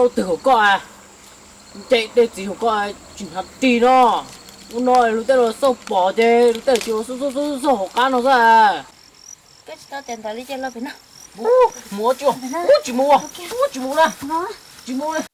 Ua twg hauv koj a? Nce dej txiv hauv koj tsis hnav ris no. Ua no lub tej los xauj pom ces lub tej tsis xauj xauj xauj hauv qab no xwb. Koj tsis tau tias ntawd li ces los pem no. Mus ua tsuj, ub tsis mus, ub tsis mus na, tsis mus na.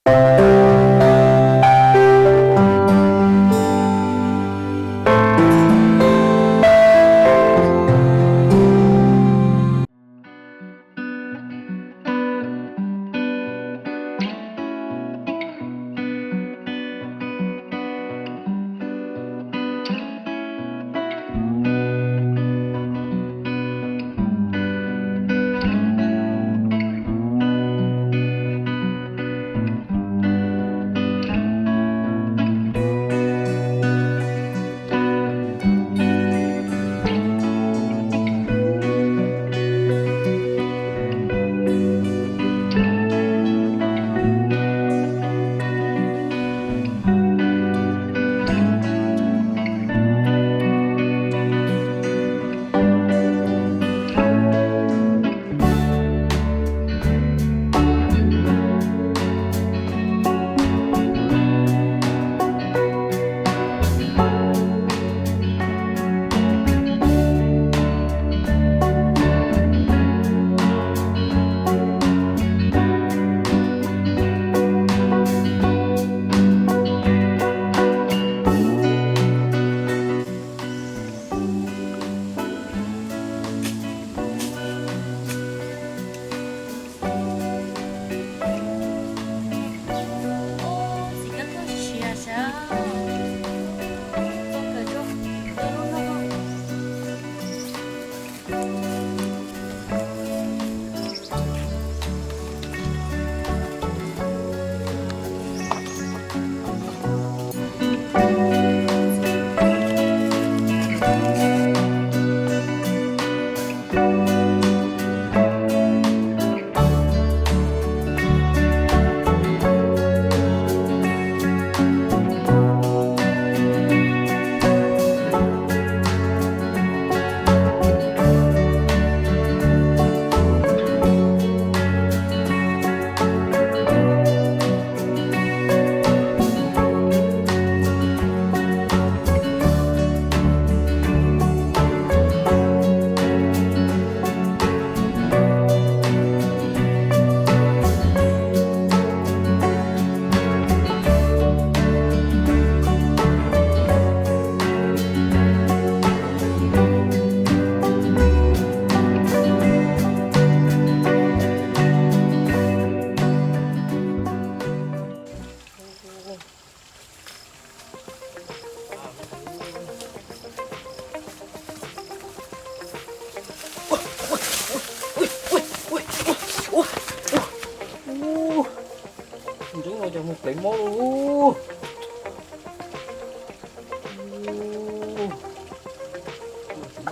Ntseeb no cov mus pleev mob lawm.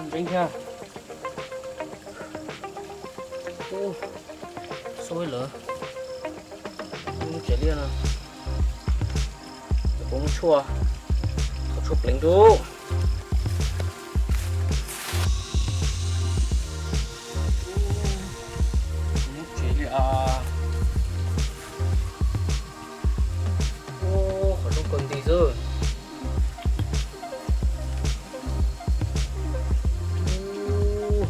Ntseeb thiab. Xub lawm. Lub tsev liaj no, kuv muab tshuaj, qhov tshuaj pleev rau. Lub tsev liaj, ua qhov rooj kaus nti xwb. Ua,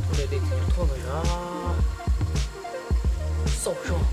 ua dej txiv tub thoj ntawd na. Xauj zog.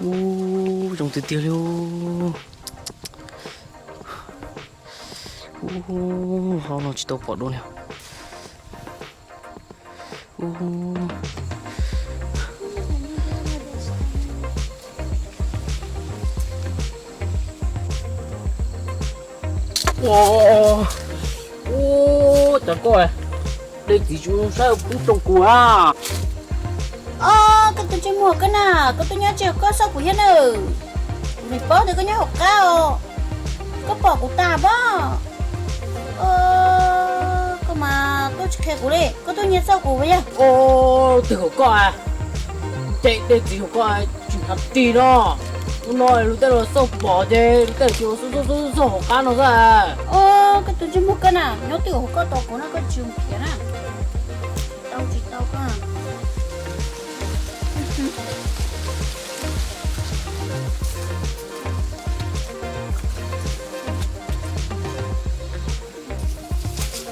Ub, zoo tiag tiag li. Ub, hauv no tsis tau pom dua li. Ub. Ua, ua, cas koj dej txiv tsis zoo saib pub rau kuv a. Koj Ntsej muag koj na, koj tuaj nyob tsis koj xauj kuv thiab na. Kuv paub tias koj nyob hauv qab os. Koj pom kuv tas pob? Koj mas tuaj tsis qhia kuv li, koj tuaj nyiag xauj kuv puas yog? Twg hauv koj a? Ces tej txiv hauv koj tsis hnav ris no. Hnub no lub tej los xauj pom ces lub tej los xauj xauj xauj hauv qab no xwb. Koj tus ntsej muag koj na, nyob twj ywm hauv koj tos kuv no, koj tsis khiav na. Tau tsis tau koj.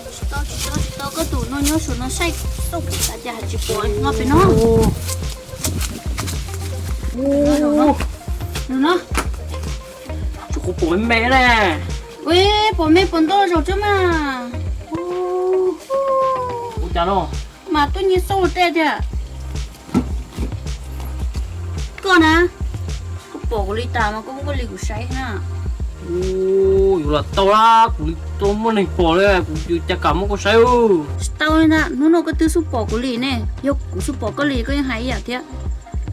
Tsis tau, tsis tau, tsis tau, koj tus no nyob saum no saib xauj kuv tas cas tsis pom no pem no. No, tsis qhuav pom me me na. Ua, pom me pom ntau zaum tseeb mas. Ua cas no? Mas tuaj nyiag xauj tej tiag. Koj na, koj pom kuv li tas mas koj muab koj li kuv saib na. Yuav lam tau la, kuv li tau muaj neeg pom li, kuv yuav cas kam muab koj saib. Tsis tau li ntag, hnub no koj twb xub pom kuv li ne, yog kuv xub pom koj li koj yeej hais ib yam thiab.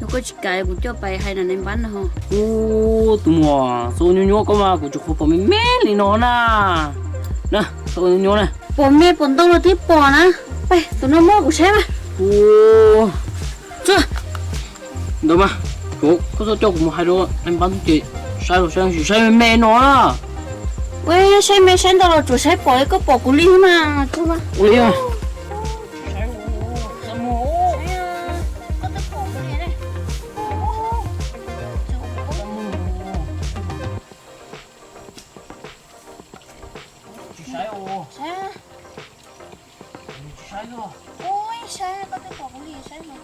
Yog koj tsis kam kuv coj pais hais nram nais npab no ho. Ub, tus muam, xauj nyuaj nyuaj koj mas kuv tsis qhuav pom me me li no na. Na, xauj nyuaj nyuaj na. Pom me pom ntau los twb pom na. Pais, tus no muab kuv saib mas. Ub, tsuag. Ntawd mas, koj txhob coj kuv mus hais rau nais npab ces saib los saib tsis saib me me no na. Ua, saib me saib ntau los tsuas saib pom li koj pom kuv li mas tsuag mas. Ua li. Tsis saib os. Tsis saib os. Ub, saib, koj twb pom kuv li saib mas.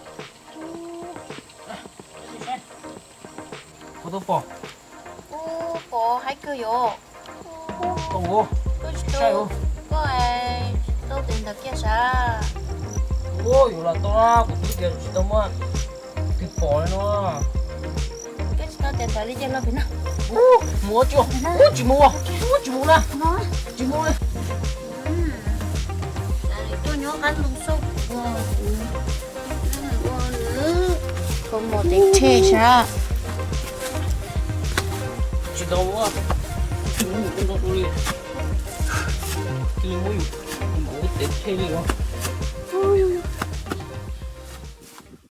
Koj twb pom. Ub, pom haib kawg yom. Koj tsis tau, koj tsis tau tes ntawd kiag sav. Ub, yuav los tau, kuv twb tias tsis tau muaj twg pom li no. Koj tsis tau tes ntawd li ces los pem no. Mus ua tsuag, ub tsis mus, ub tsis mus na, tsis mus li. Tuaj nyob qab ntoo xauj kuv, ua nws kho mos tes rhe sav. Tsis tau ua, tsis mus ua ntau li, cia li muab yus ua tes rhe li os.